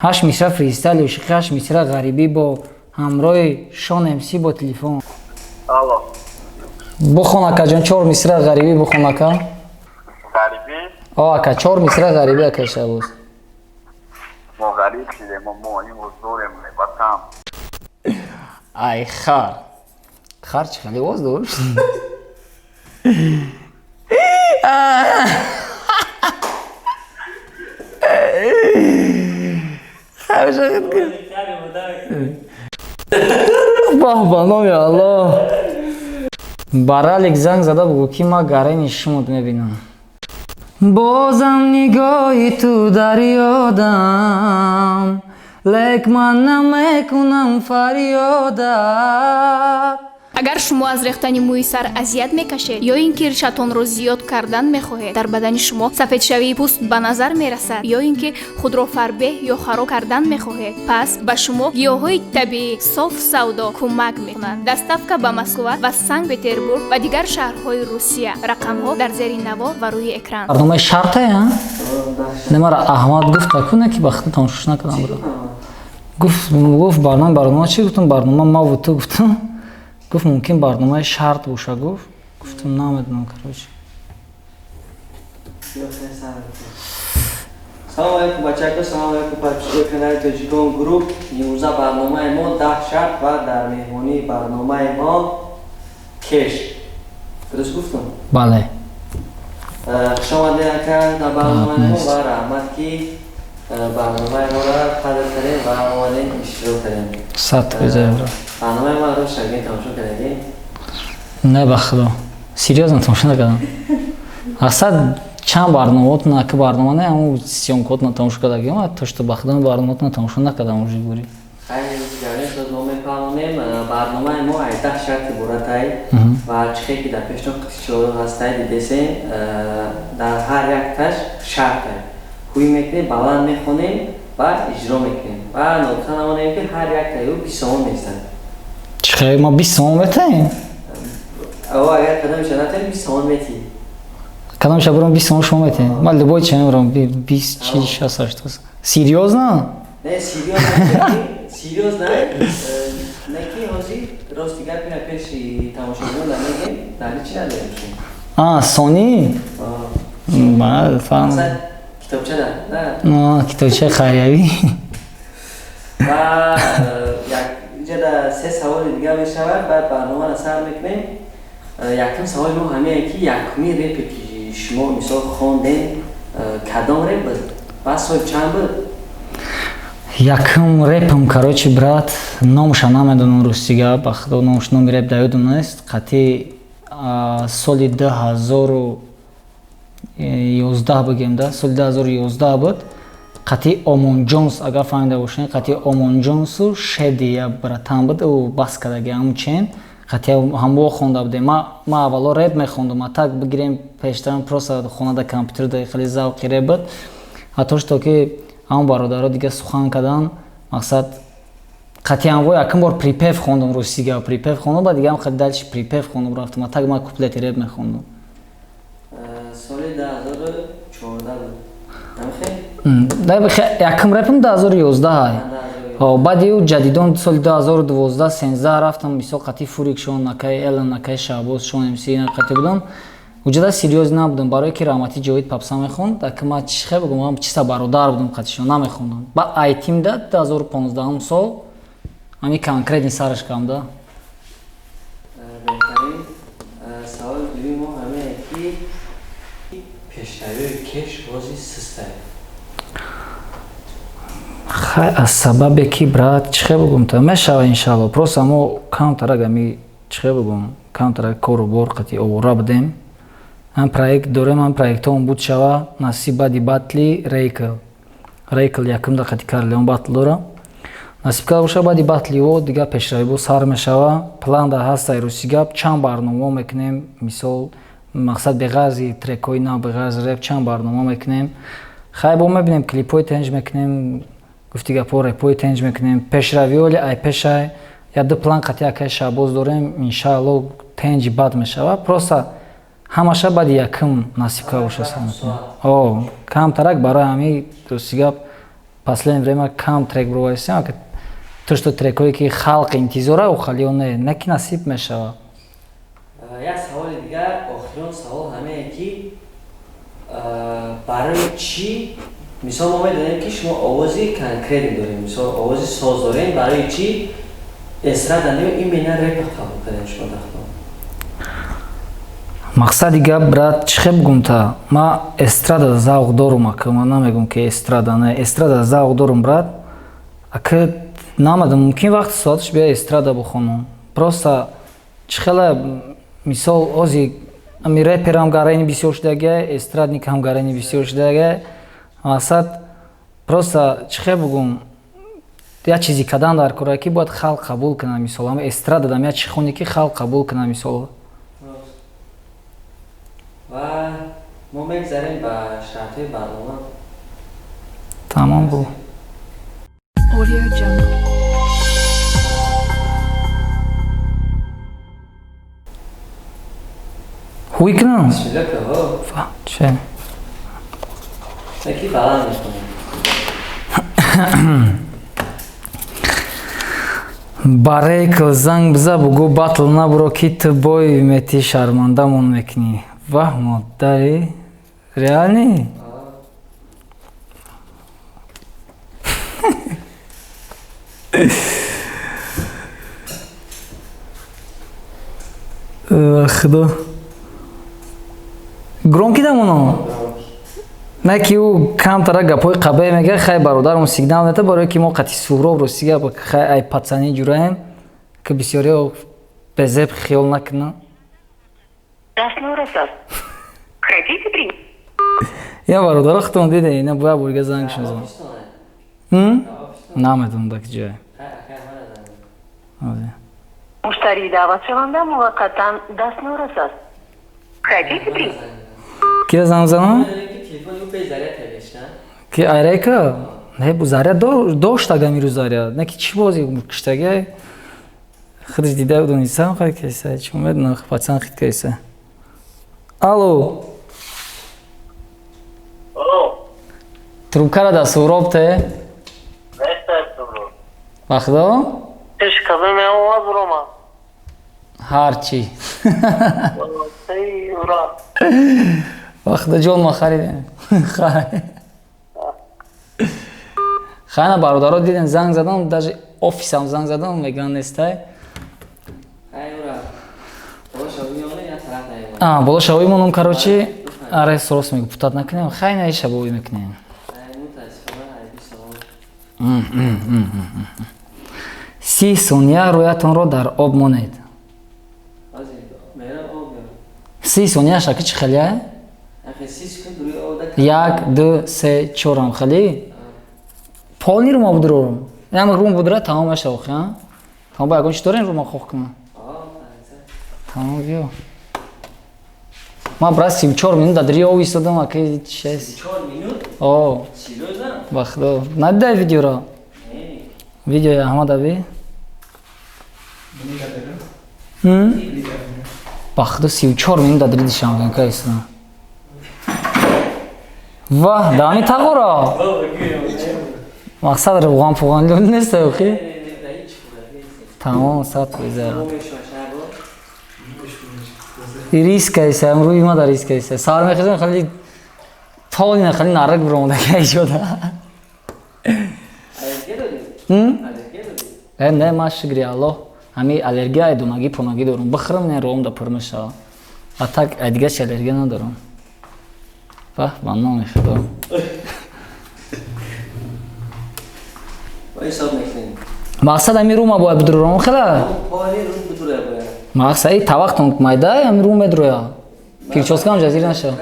Ҳашт мисра фристайл ошиқӣ, ҳашт мисра ғарибӣ бо ҳамроҳи Шон МС бо телефон. Алло. Бухон, акаҷон, чор мисра ғарибӣ бухон, ака. Ғарибӣ? О, ака, чор мисра ғарибӣ, ака Шабоз. Мо ғариб шидем, мо имрӯз дорем ватан. Ай хар. Хар чӣ хеле овоз дошт? Баҳ, ба номи Аллоҳ. Баралик занг зада бугӯ, ки ма гарени шумот мебинам. Бозам нигоҳи ту дар ёдам, лек ман намекунам фарёдат. Агар шумо аз рехтани мӯи сар азият мекашед ё ин ки ришатонро зиёд кардан мехоҳед, дар бадани шумо сафедшавии пӯст ба назар мерасад ё ин ки худро фарбеҳ ё хароб кардан мехоҳед, пас ба шумо гиёҳҳои табиӣ Соф Савдо кӯмак мекунанд. Доставка ба Москва ва Санкт Петербург ва дигар шаҳрҳои Русия. Рақамҳо дар зери навор ва рӯи экран. Барномаи шартае, а? Немара Аҳмад гуфт, акуне ки ба худ тамошош накардам, бро. Гуфт барнома чӣ? Гуфтам, барнома маву ту, гуфтам. Гуфт, мумкин барномаи шарт боша, гуфт. Гуфтам, намедонам, короче. Салом алейкум, бачако, салом алейкум, подписчикои канали Тоҷикон Груп. Имрӯза барномаи мо 10 шарт ва дар меҳмонии барномаи мо Кеш. Дуруст гуфтам? Бале. Хуш омадед, ака, дар барномаи мо ва раҳмат, ки барномаи моро қадр кардем ва омадем, иштирок кардем. 100%, бро. Барномаи мо рост шагин тамошо кардагӣ? Не, ба худо. Серьёзно, тамошо накардам. Асад чанд барномаотна, ки барнома не, ҳамун съёмкаотна тамошо кардагим, а то что ба худо барномаотна тамошо накардам уже гури. Хайр, ҷавон соз, мо мефаҳмонем, барномаи мо аз 10 шарт иборатай ва чихе ки дар пешно қитичоро ҳастай, дидесем, дар ҳар якташ шартай. Ҳуй мекунем, баланд мехонем ва иҷро мекунем ва ногуфта намонем, ки ҳар яктаи ӯ 20 сомон местад. Чихе, ма 20 сомон метаем? О, агар кадомиша натем, 20 сомон метӣ. Кадомиша бурам, 20 сомон шумо метаем? Ма любой ча мебурам, 20, 40, 60, 80. Серьёзно? Не, серьёзно, серьёзно, не ки ҳозир рости гап ина пеши тамошобинон дар мегем, дар чӣ надорем шумо. А, сони? Ба, фаҳмам. Китобча да? А, китобчаи хайриявӣ. Ва як иҷада се саволи дига мешавад, баъд барномаро сар мекунем. Якум саволи мо ҳамее, ки якуми репе ки шумо мисол хондем, кадом реп буд ва соли чанд буд? Якум репам, короче, брат, номша намедонам, рости гап, ба худо, номш, номи реп дар ёдам нест. Қатъи соли 2011 бигем да, соли 2011 буд. Қатъи Омон Ҷонс, агар фаҳмида бошед, қатъи Омон Ҷонсу Шеди я братан буд, ӯ бас кардаги ҳамун чен. Қатъи ҳамво хонда будем. Ма аввало реп мехондум, а так бигирем, пештарам просто хонада компютер да хеле завқи реп буд. Ҳатто что ки ҳамон бародаро дига сухан кардан, мақсад, қатъи ҳамво якум бор припев хондум, рости гап, припев хондум, баъд дигаам хеле дальше припев хондум, рафтум. А так ма куплети реп мехондум. Соли 2014 буд? Якум репам 2011. Баъди ӯ ҷадидон соли 2012, 13 рафтам, мисол, қатъи Фурикшон, акаи Элен, акаи Шаҳбоз, Шон МС, қатъи будам. Уҷада серьёз набудам, барое ки раҳмати Ҷовид попса мехонд, ака ма чӣ хе бигум, чиста бародар будам, қатъишон намехондам. Баъд айтимда 2015 сол ҳами конкретни сараш кардам да. Беҳтарин. Саволи дуюми мо ҳамее, ки пешравии Кеш ҳозир систай? Хай, аз сабабе ки, брат, чӣ хе бигум, та мешава, иншалло. Просто мо камтарак ами, чӣ хе бигум, камтарак кору бор қатъи овора будем. Ҳам проект дорем, ҳам проектҳоам буд шава, насиб, баъди батли Рейкл. Рейкл якум да қатъи Карлеон батл дора. Насиб карда боша, баъди батли ӯ дига пешравӣ бо сар мешава. План дар ҳастай, рости гап, чанд барномаҳо мекунем, мисол, мақсад, беғарзи трекҳои нав, беғарзи реп, чанд барнома мекунем. Хай, бо мебинем, клипҳои тенҷ мекунем, гуфти гапҳо, репҳои тенҷ мекунем. Пешравиҳо ли ай пешай, я ду план қатъи акаи Шаҳбоз дорем, иншаалло, тенҷи бад мешава. Просто ҳамаша баъди якум насиб карда боша сар мекунем. О, камтарак барои ҳами, рости гап, Последнее время кам трек бировайсем, то что трекҳое ки халқ интизора, охалиё не, не ки насиб мешава. Як саволи дигар, охирон савол ҳамее ки барои чӣ, мисол, мо медонем ки шумо овози конкретӣ дорем, мисол, овози соз дорем, барои чӣ эстрада не, именно репа қабул кардем шумо дахто? Мақсади гап, брат, чӣ хел бигум та, ма эстрада завқ дорум, ака, ма намегум ки эстрада не, эстрада завқ дорум, брат, ака, намедонам, мумкин вақти соаташ бия эстрада бихонам. Просто чӣ хела, мисол, ози ами реперам гарани бисёр шудагия, эстрадникам гарани бисёр шудагия. Мақсад, просто чӣ хел бигум, як чизи кадан дар кора ки бояд халқ қабул кунад. Мисол, ама эстрада дам як чи хоне ки халқ қабул кунад, мисол. Ва мо мегзарем ба шартҳои барнома. Тамом бу. Audio Jungle. Ҳуй кунам? Бисмилла ка, ҳо. Че? Яки баланд мехонем. Барекл занг биза, бугӯ батл набуро, ки ту бой метӣ, шармандамон мекунӣ. Ваҳ, модари, реални? Худо, громкий дамоно, не ки ӯ камтара гапҳои қабе мега. Хай, бародарам сигнал мета, барое ки мо қати Суҳроб, рости гап, хай, ай пацани ҷураем, ки бисёриҳо безеб хиёл накунанд. Дастнорас аст. Хотите принять? Я, бародаро, худтон диде, ина боя бурга занг шузан. Намедонам, дар ки ҷое. Муштарии даъватшаванда муваққатан дастнорас аст. Хотите принять? Кира занг занам? Телефони ӯ безаряд тавешна. Ки айрека? Не, бу заряд дошт, агам ирӯз заряд. Не ки чӣ бози киштагай? Худаш дида донистам, хай кайса, чӣ медонам, пацан хит кайса. Алло. Алло. Трубкара да Суҳроб те? Нестай Суҳроб. Вахдо? Иш кабе меомад рома. Ҳарчи. Эй, ура. Вахдо ҷон, ма харидем. Хай. Хайна, бародаро, дидем, занг задам, даже офисам занг задам, меган нестай. Хай, ура. Боло шавӣ меонем, як тараф наемон. А, боло шавӣ монум, короче, аре, сорос мегу, путат накунем. Хай, на шабовӣ мекунем. Хай, мутаассифона, айби савол. 30 сония рӯятонро дар об монед. Ҳозир мерам об меорам. 30 сония шаки чӣ хелия? Ахи, 30 секунд рӯи об да. Як, ду, се, чорам хели? Полный рума будурорум. Ям рум будура, тамом меша охи, а? Тамом, ба ягон чӣ дорем, рума хох кунам? Тамом, биё. Ман, брат, 34 минут дар дари об истодам, аки шест. 4 минут? О, Серьёзно? ба худо. Надидай видеоро? Не. Видеои Аҳмад аби? Ба худо, 34 минут дар дари дишанбенка истодам. Ваҳ, дами тағоро. Мақсад рӯған пуған лол нест, охи? Тамом, сад фоиза. Риск айса, рӯи ма дар риск айса. Сар мехезам, хеле толина, хеле нарак биромада шуда. Э, не, ма шукри Аллоҳ, ҳами аллергия дунагӣ понагӣ дорум. Бихӯрам, не, роҳам да пур мешава. А так ай дигар чи аллергия надорам. Ваҳ, ба номи Худо. Ҳисоб мекунем. Мақсад, ҳами рума бояд бидурам, хела? Поли рум бидура бояд. Мақсад, и тавақтон майда, ҳами рум медуроя. Прическам ҷазир наша.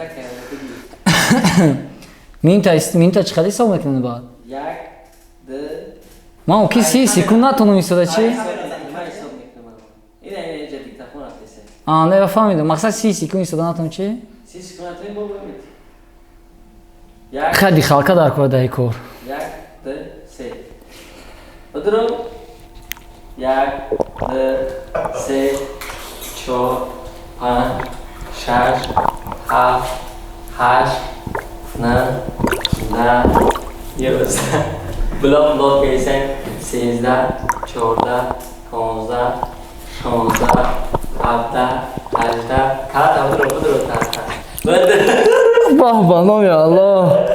Минута, минута чӣ қадар ҳисоб мекунед баъд? Як, ду. Ман оки 30 секунд натонам истода, чӣ? Ман ҳисоб мекунам. Ина, ина, ҷа диктофон рафтеса. А, не, фаҳмидам. Мақсад, 30 секунд истода натонам, чӣ? 30 секунд натонем, бо бимед. Як. Хади халка дар кор даи кор. Як, ду, се. Бидурам. Як, ду, се, чор, панҷ, шаш, ҳафт, ҳашт, нӯҳ, 10, 11. Блок блок кейсен 13, 14, 15, 16, 17, 18. Калата будро будро та. Бах ба номи Аллоҳ.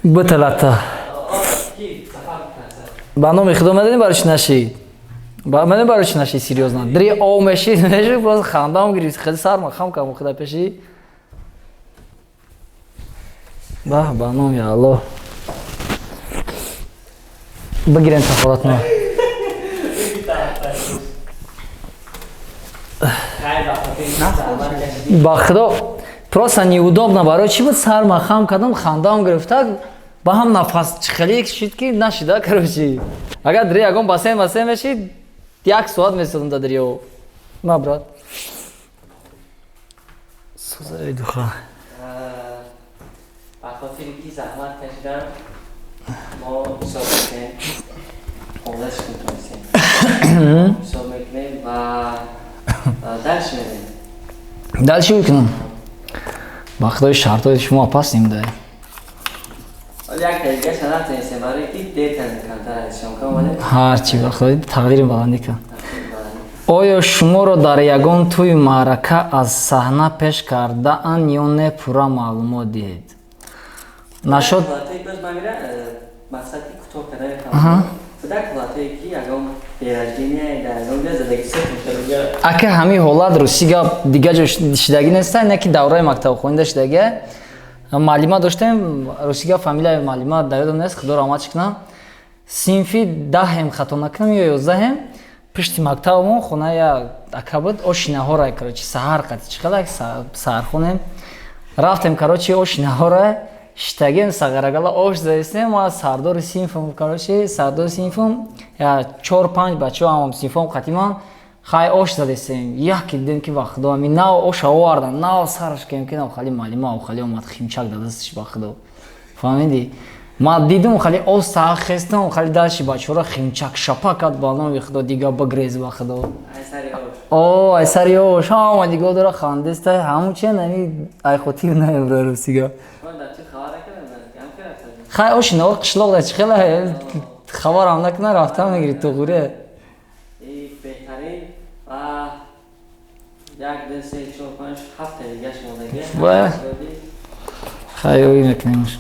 Биталата. Ба номи Худо медонӣ барои чӣ нашид? Медонӣ барои чӣ нашид серьёзно? Дри ов мешид, мешид, просто хандам гирифт. Хеле сарма хам кардам худа пеши. Бах ба номи Аллоҳ. Бигирем тафоратно. Ба Худо просто неудобно барои чӣ буд сарма хам кардам, хандам гирифта, ба ҳам нафас хеле шид ки нашида, короче. Агар дри ягон бассейн бассейн мешид, як соат месодам дар дарё. На брат. Сузаи духа. Ба хотири ки заҳмат кашидан мо ҳисоб мекунем 15 секунд тонистем. Ҳисоб мекунем ва дальше мерем. Дальше мекунам. Ба худои шартҳои шумо опаснем да. Ҳарчи ба худои тақдири баландӣ кан. Оё шуморо дар ягон тӯи маърака аз саҳна пеш кардаанд ё не пурра маълумот диҳед? Нашод ака ҳамин ҳолат русӣ гап дига ҷо шидагӣ неста, не ки давраи мактабхонида шидагия. Маълима доштем, русӣ гап фамилияи маълима дар ёдам нест, худо раҳматш кунам. Синфи 10-ем хато накунам ё 11-ем пишти мактабамон хонаи ака буд, ошинаҳора, короче, саҳар қати чӣ қадар саҳархонем. Рафтем, короче, ошинаҳора шитагем, сағарагала ош заистем, ма сардори синфам, короче, сардори синфам, 4-5 бачаҳо ҳамам синфом қатиман, хай ош задестем. Яке дидем ки ба худо ами нав ош овардан, нав сараш кем ки нав хали маълима, хали омад химчак дадастиш ба худо. Фаҳмидӣ? Ма дидум хали оста хестам, хали дальше бачаҳоро химчак шапа кард ба номи худо, дига бигрез ба худо. О, ай сари ош, ҳама нигоҳ дора хандеста, ҳамун чен ами ай хотир наемра русига. Хай оши навор қишлоқ да чӣ хела хабарам накуна рафтам мегири туғуре. Беҳтарин ва 1 2 3 4 5 7 дигаш мондагӣ. Ва хай ой мекунемш.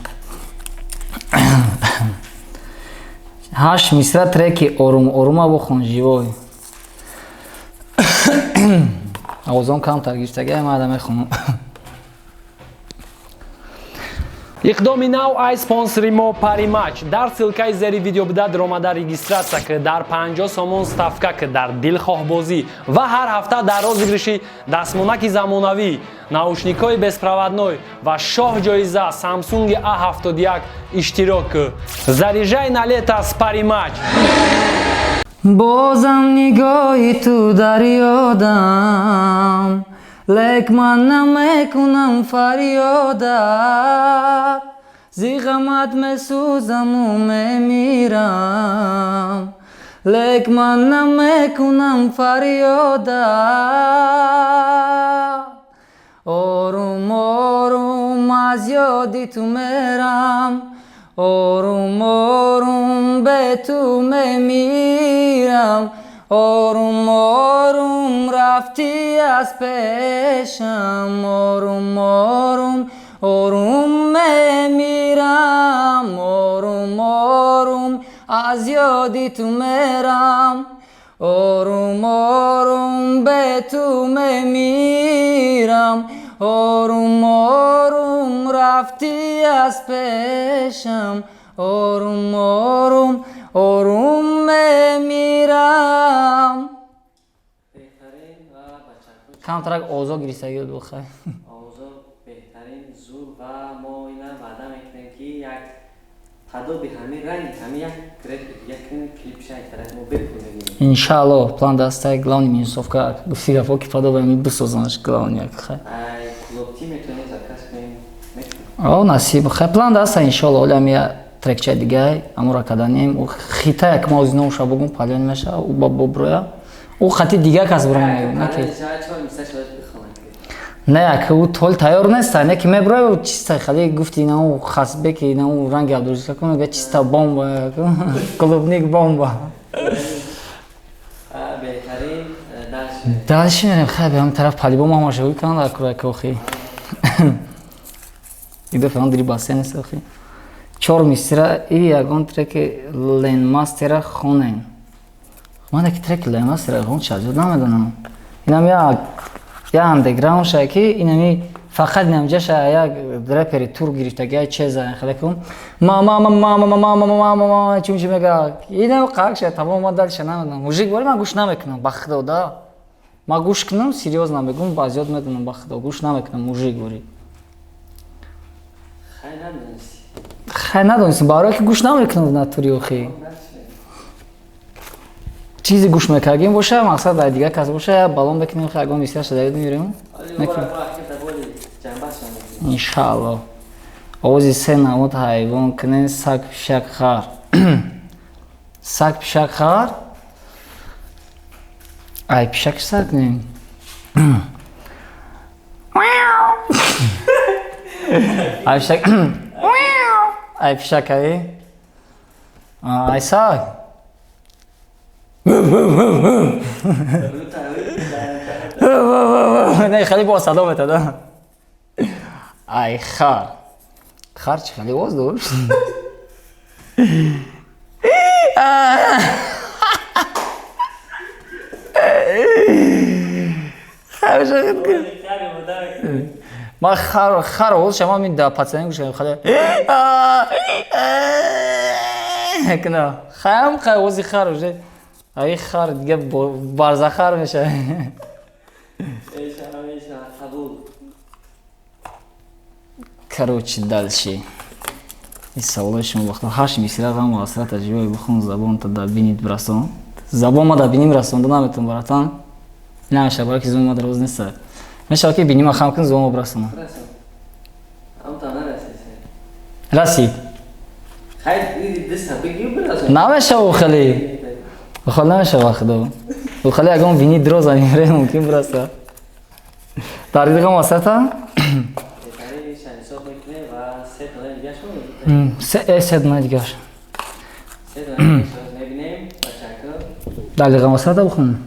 8 мисра треки орум орума бухон живой. Овозон камтар гирифтагӣ, ман ада мехонам. Иқдоми нав ай спонсори мо Паримач. Дар ссилкаи зери видео буда даромада регистратсия ки дар 50 сомон ставка ки дар дилхоҳбозӣ ва ҳар ҳафта дар розыгрыши дастмонаки замонавӣ, наушникҳои беспроводной ва шоҳ ҷоиза Samsung A71 иштирок ки. Заряжай на лето с Паримач. Бозам нигоҳи ту дар ёдам, лек ман намекунам фарёдат, зи ғамат месӯзаму мемирам, лек ман намекунам фарёдат. Орум орум аз ёди ту мерам, орум орум бе ту мемирам, орум орум рафтӣ аз пешам, орум орум орум мемирам, орум орум аз ёди ту мерам, орум орум бе ту мемирам, орум орум рафтӣ аз пешам, орум орум орум мемирам. Камтарак овозо гирифтагӣ буд хай. Овозо беҳтарин зур ва мо ина ваъда мекунем ки як падоби ҳамин ранг ҳамин як репи як клипша як мо бепул мегирем. Иншааллоҳ план дастай главный минусовка гуфти гапо ки падоби ҳамин бисозанаш главный як хай. Ай клубти метавонем заказ кунем. О насиб хай план дастай иншааллоҳ оли ҳами трекчаи дигай амура каданем хита як мо озино уша бугум палён меша у ба боброя у хати дига кас бурам мегум наки. Не, ака ӯ тол тайёр неста, не ки меброи чиста хали гуфти инау хасбеки инау ранги Абдуриззоқ мега чиста бомба, клубник бомба. Беҳтарин дальше. Дальше мерем, хай ба ҳам тараф палибо ма ҳамаша кунанд акура охи. Ида фаҳм дири басе нест охи. Чор мисра и ягон треки Ленмастера хонен. Ман ки треки Ленмастера хон чазуд намедонам. Инам як я андеграунд ша ки инами фақат инамҷаша як репери тур гирифтаги чеза хелекум ма ма ма ма ма ма ма ма ма ма чун чи мега инам қакша тамом ман дальше намедонам. Мужик вали ман гӯш намекунам ба худо да. Ман гӯш кунам серьёзно мегӯм ба зиёд медонам ба худо гӯш намекунам мужик вори. Хай надонисти. Хай надонистам барое ки гӯш намекунам в натури охи. Чизе гӯш мекардем боша, мақсад дар дигар кас боша, я балон бекунем, хай ягон мисра шада мирем. Иншаалло. Овози се намуд ҳайвон кунен саг, пишак, хар. Саг, пишак, хар. Ай, пишак саг не. Ай пишак. Ай пишак ай. Ай саг. Не, хеле бо садо метада. Ай хар. Хар чӣ хеле овоз дошт? Ман хар овоз шама ми да пацани гӯш кардам хеле кна. Хаям хай овози хар уже. Ай хар дига барзахар мешавад. Короче, дальше. И саволои шумо вақто ҳашт мисра ғаму ҳасрат таҷрибаи бихон забонта да бинид брасон. Забон ма да биним расонда наметавон братан. Намешава барои ки забон ма дароз нест. Мешава ки бинима хам кун забонма брасонам. Расид. Намешава хеле. Хол намешава худо. Хеле ягон бини дроза мемре мумкин браса. Дар дигам ҳасрата? Се дона дигаш. Дар лиғамасрата бихон.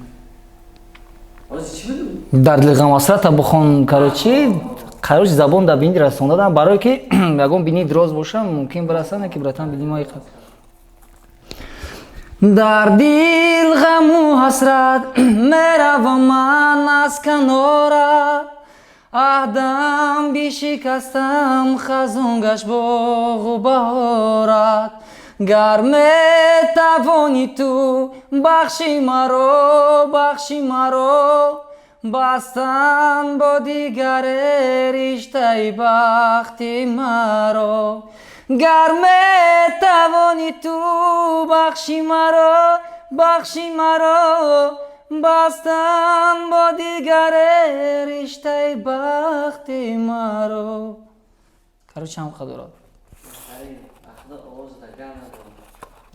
Дар лиғамасрата бихон, короче, короче забон да бини расондадам, барое ки ягон бини дроз боша, мумкин бираса, ки братан бини ма иқад. Дар дил ғаму ҳасрат меравам ман аз канора, аҳдам бишикастам хазон гашт боғу баҳорат. Гар метавонӣ ту бахши маро, бахши маро, бастан бо дигаре риштаи бахти маро. Гар метавонӣ ту бахши маро, бахши маро, бастан бо дигаре риштаи бахти маро. Короче, ҳам қадорад.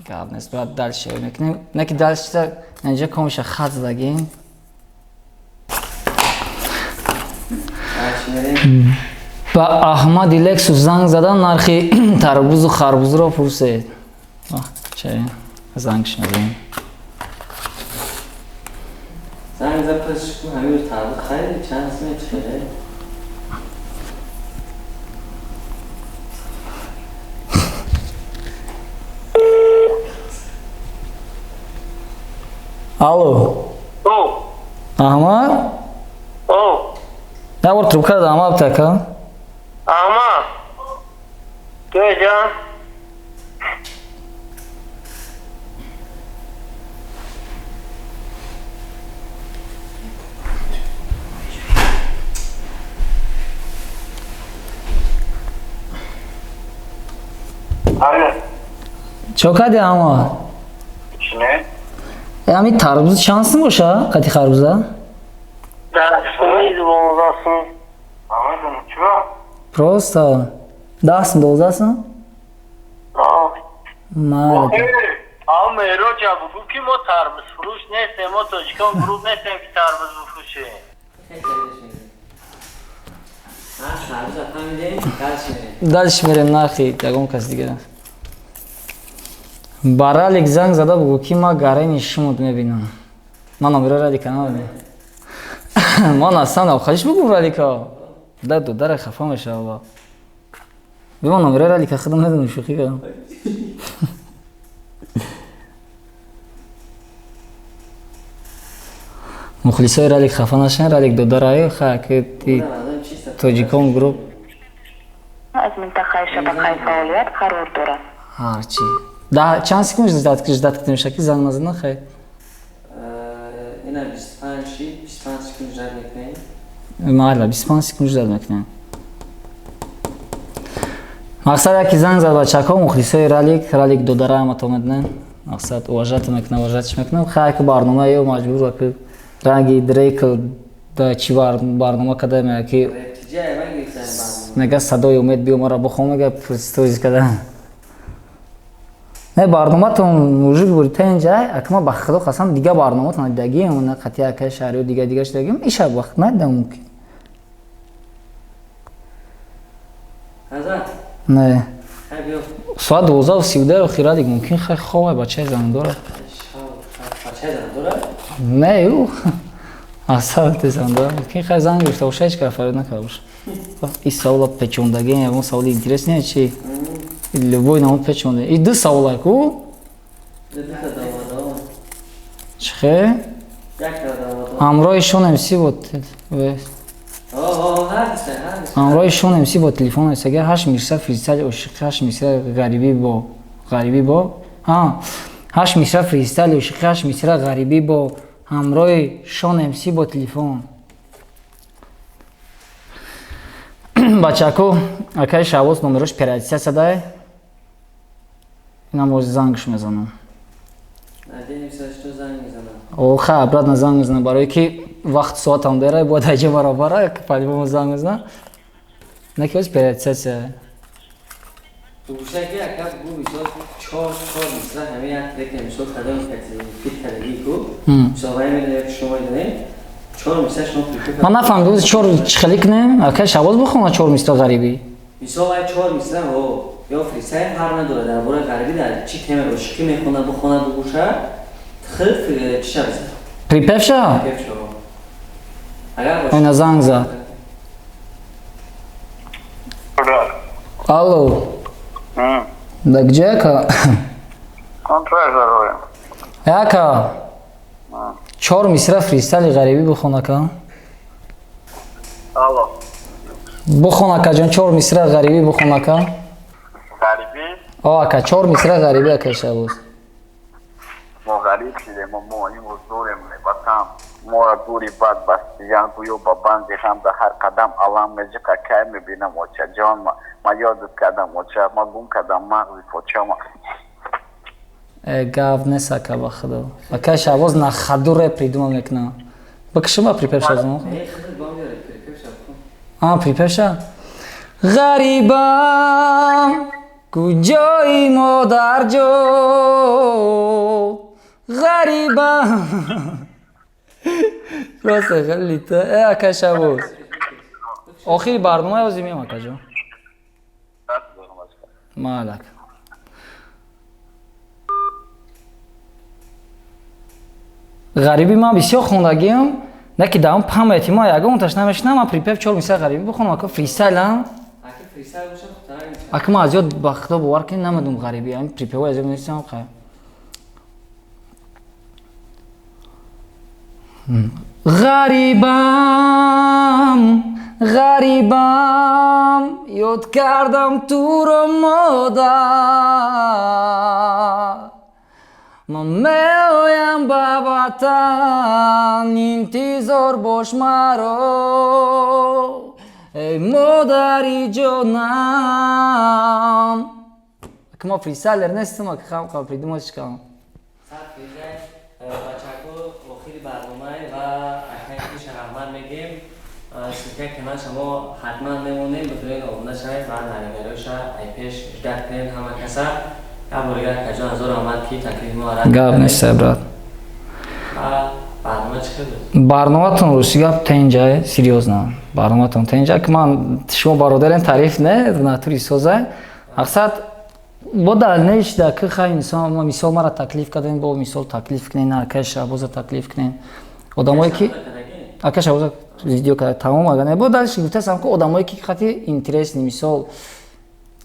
Гап нест, брат, дальше мекунем. Не ки дальше инҷа комиша хат задагим. Ба Аҳмади Лексус занг задан нархи тарбузу харбузро пурсед. Че зангш назанем. Занг за пурсиш кун, ҳамин тарбуз хариди чанд сум чиҳе? Алло. О. Аҳмад? О. Я бор трубка дадам, Аҳмад така. Аҳмад. Куҷо? Алло. Чо кади Аҳмад? Чӣ не? Ами тарбуз чанд сум боша? Қати харбуза? 10 сум, 12 сум. Намедонам, чиро? Просто 10 сум, 12 сум? Майли. Ав Меҳроҷа бугӯ ки мо тарбузфурӯш нестем, мо тоҷикон гурӯҳ нестем ки тарбуз бифурӯшем. Дальше мерем нархи ягон кас дигар. Ба Ралик занг зада бугӯ, ки ма гарени шумуд мебинам. Ман номеро Ралика надодем. Ман аслан охариш бугум Ралика. Да додара хафа мешава. Бимо номеро Ралика худам надонам, шӯхӣ кардам. Мухлисои Ралик хафа нашаванд, Ралик додараю, ха ки ти тоҷикон групп аз минтақаи шабакаи фаъолият қарор дорад. Ҳарчи. Да чанд секунд ждать кунем шаки занг назана хай? Ина 25 шид, 25 секунд ждать мекунем. Майла, 25 секунд ждать мекунем. Мақсад яки занг зад бачако, мухлисои Ралик, Ралик додара ҳамато медонем. Мақсад уважать мекунам, уважать мекунам. Хай ки барнома ё маҷбур ки ранги Дрейк да чи барнома када мега ки мега садои умед биё мара бихон, мега сториз када. Не барноматон мужик бури тенҷа, акма ба худо қасам дига барноматон дидагием, на қатъи акаи шаҳриё дига дига шудагием, иша вақт надидам мумкин. Не. Соат 12:32 охи Радик мумкин хай хобай бачаи зандора. Не, ю. Асал те зандора. Мумкин хай занг гирифта боша, ҳеч кара фарёд накарда боша. И савола печондагием, ягон саволи интерес не чи? Любой намуд печонда. И ду савола ку? Чихе? Ҳамроҳи Шон МС бо ҳамроҳи Шон МС бо телефон аст. Агар 8 мисра фристайл ошиқи, 8 мисра ғарибӣ бо ғарибӣ бо 8 мисра фристайл ошиқи, 8 мисра ғарибӣ бо ҳамроҳи Шон МС бо телефон. Бачако, акаи Шаҳбоз номерош периодизатсия дае. Инам боз зангш мезанам. О, ха, обратно занг мезанам, барое ки вақт соатам дера, бояд аҷа баробара, по-любому занг мезанам. На ки боз периодизатсия. Гӯшаки ака бу мисол чор чор мисра ҳамин як трек мисол кадом фит кардагӣ ку мисол вай медонем ки шумо медонем чор мисра шумо припев. Ман нафаҳмидам, чор чӣ хеле кунем? Акаи Шаҳбоз бихонад чор мисра ғарибӣ. Мисол вай чор мисра ҳо ё фристайл фарқ надорад, дар бораи ғарибӣ дар чӣ тема ошиқӣ мехонад бихонад бугӯша хел чиша бизан. Припевша? Припевша. Агар Ина занг зад. Алло. Да где ака? Контроль. Ака. Чор мисра фристайли ғарибӣ бихон ака. Алло. Бихон ака ҷон, чор мисра ғарибӣ бихон ака. Ғарибӣ? О ака, чор мисра ғарибӣ ака Шаҳбоз. Мо ғариб шудем, мо имрӯз дорем ватан. Моро дури бад бастиян, гӯё ба банди ғам дар ҳар қадам алам меҷиқа, кай мебинам оча ҷон ма, ма ёдат кардам оча, ма гум кардам мағзи почама. Гап нест ака, ба худо. Ака Шаҳбоз на хаду реп придумал мекунам. Бикашим ба припев шазм. А, припевша? Ғарибам, куҷои модарҷо? Ғарибам. Просто хеле та. Ака Шаҳбоз. Охири барнома ёзи меом ака ҷон. Малак. Ғарибӣ ман бисёр хондагиам, не ки дар он памяти ма ягонташ намешинам, ман припев чор мисра ғарибӣ бихонам, ака фристайлам. Ака ман аз ёд ба худо бовар кунед намедонам ғарибӣ, ҳамин припевҳо аз ёд нестам хай. Ғарибам, ғарибам, ёд кардам туро модар. Ман меоям ба ватан, интизор бош маро, эй модари ҷонам. Ака ма фристайлер нестам, ака хам придумать кардам. Бачако, охири барномае ва акаи раҳмат мегем. Ссылкаи канал шумо ҳатман мемонем, битонед обуна шавед ва навигариҳоша айпеш ждать кунед ҳама каса. Як бор дигар акаҷон ҳазор раҳмат ки таклифи мо рад. Гап нест, брат. Ва барнома чӣ хел буд? Барноматон рости гап тенҷае, серьёзно. Барноматон тенҷа, ки ман шумо бародарем, таъриф не, натури соза. Мақсад бо дальнейший ки хай, инсон, мисол, мара таклиф кардем, бо мисол таклиф кунен, акай Шаҳбоза таклиф кунен, одамое ки акай Шаҳбоза видео карда, тамом. Агар не, бо дальше гуфтасам, ки одамое ки қати интересный, мисол,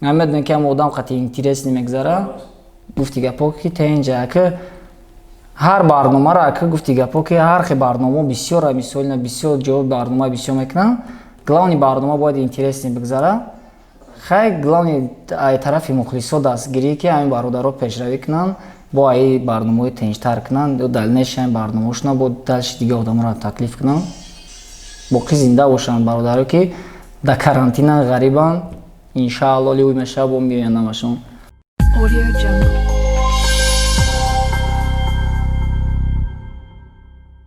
ман медонам, ки ҳама одам қати интересный мегзара. Гуфти гапо, ки тенҷа, ака, ҳар барномаро, ака, гуфти гапо, ки ҳар хел барнома бисёра, мисол, ина бисёр ҷо барнома бисёр мекунам. Главный, барнома бояд интересный бигзара. Хай, главный, ай тарафи мухлисо дастгирӣ, ки ҳамин бародаро пешравӣ кунанд, бо аи барномаҳои тенҷтар кунанд, ё дальнейший ҳамин барномаҳошона бо дальше дига одаморо таклиф кунанд. Боқӣ зинда бошанд бародаро, ки дар карантина ғарибанд. Иншаалло, ливӯй мешава, бо меоянд ҳамашон. Audio Jungle.